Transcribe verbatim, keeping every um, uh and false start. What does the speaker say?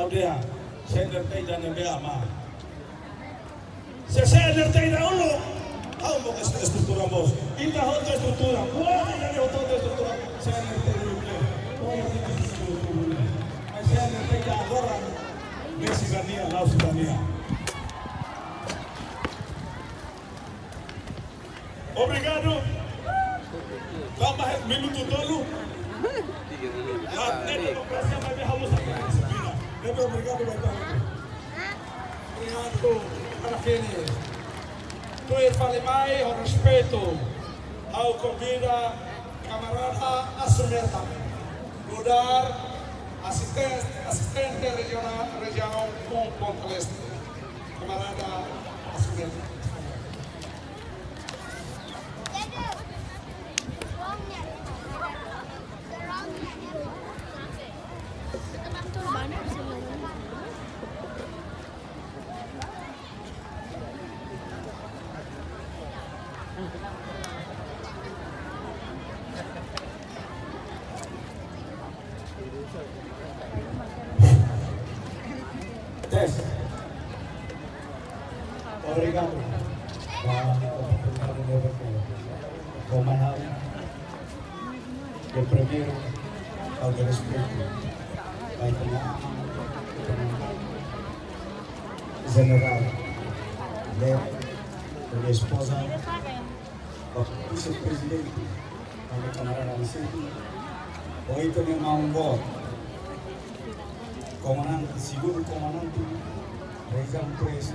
Dia, CNRT ida-ne'ebé mak. Se CNRT ida uluk, ha'u mós estrutura mós. Ita hotu estrutura, kuaze ita-nia hotu estrutura, CNRT uluk. Kuaze ita estrutura uluk. Mas CNRT ida agora, Messi Gania, Lausu Gania. Obrigadu. Tanba iha minutu tolu. Ah, ne'e demokrasia, mas ha'u mós hakarak dixiplina. Ne'ebé obrigadu, baik. Obrigadu, para fini. Tuir fali mai, ho respeitu, ha'u konvida kamarada Assuneta, nu'udar asisten-, asistente rejionál, rejiaun um Ponta Leste. Kamarada Assuneta. Test. Obrigadu. Ba oportunidade ne'ebé ke fó mai ha'u. Primeiru, ha'u respeitu ba ita-nia Jenerál Leo, nia espoza, ba Vise-Prezidente, ba kamarada Vicente, ba ita-nia maun-boot, komandante, segundu komandante, Rejiaun Três,